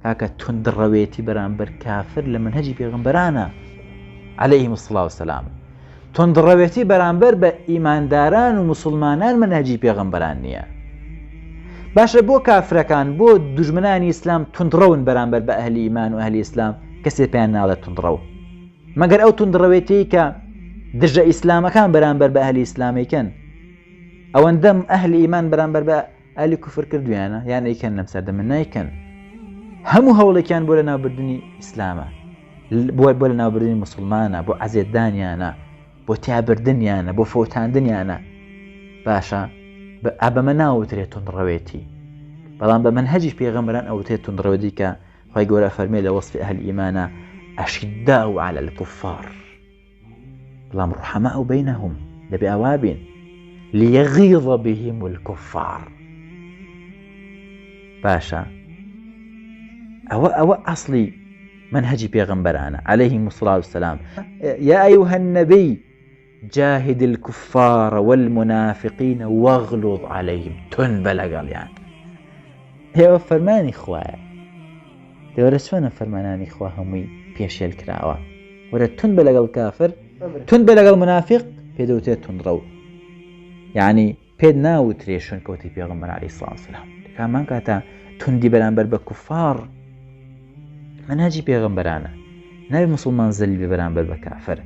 کاکە توندڕەوێتی بەرامبەر کافر لە منهجی پێغەمبەرانە عەلەیهم الصلاة والسلام توندڕەوێتی بەرامبەر بە ئیمانداران و مسلمانان منهجی پێغەمبەران نییە باشە بۆ کافرەکان بۆ دوژمنانی ئیسلام توندڕەون بەرامبەر بە ئەهلی ئیمان و ئەهلی ئیسلام کەسێ پێیان ناڵێت توندڕەو مەگەر ئەو توندڕەوێتی کە دژە ئیسلامەکان بەرامبەر بە ئەهلی ئیسلامیکەن ئەوەندەم ئەهلی ئیمان بەرامبەر بە ئەهلی کوفر کردویانە یان ئەیکەن لەم سەردەمە نایکەن هەموو هەوڵێکیان بۆ لەناوبردنی ئیسلامە بۆ بۆ لەناوبردنی مسلمانە بۆ عەزێتدانیانە بۆ تیابردنیانە بۆ فەوتاندنیانە باشە بەمە ناوترێت توندڕەوێتی بەڵام بە منهەجی پێغەمبەران ئەوترێت توندڕەوێتی کە خی گەورە فەرمێ لە وەصفی ئەهل ئیمانە ئەشداء على الكفار بەڵام ڕحەماء بینهم دەبێ ئاوا بین لیغیظ بهم الكفار باشە ئەوە ئەوە ئەصلی منهجی پێغەمبەرانە عليهم الصلاة والسلام يا أيها النبي جاهد الكفار والمنافقين واغلظ عليهم تون بەلەگەڵیان ئێوە فەرمانی خوایە دەوەرە چۆنە فەرمانانی خوا هەمووی پێشێل کراوە وەرە تون بە لەگەڵ کافر تون بە لەگەڵ منافق پێدەوتێت تونڕەو یعنی پێت ناوترێ شوێنکەوتەی پێغەمبەر عەلەیهی سڵاو وسلام کامان کاتە توندی بەرامبەر بە کوفار مەنهەجی پێغەمبەرانە ناوی مسلمان زەلیل بێ بەرامبەر بە کافر.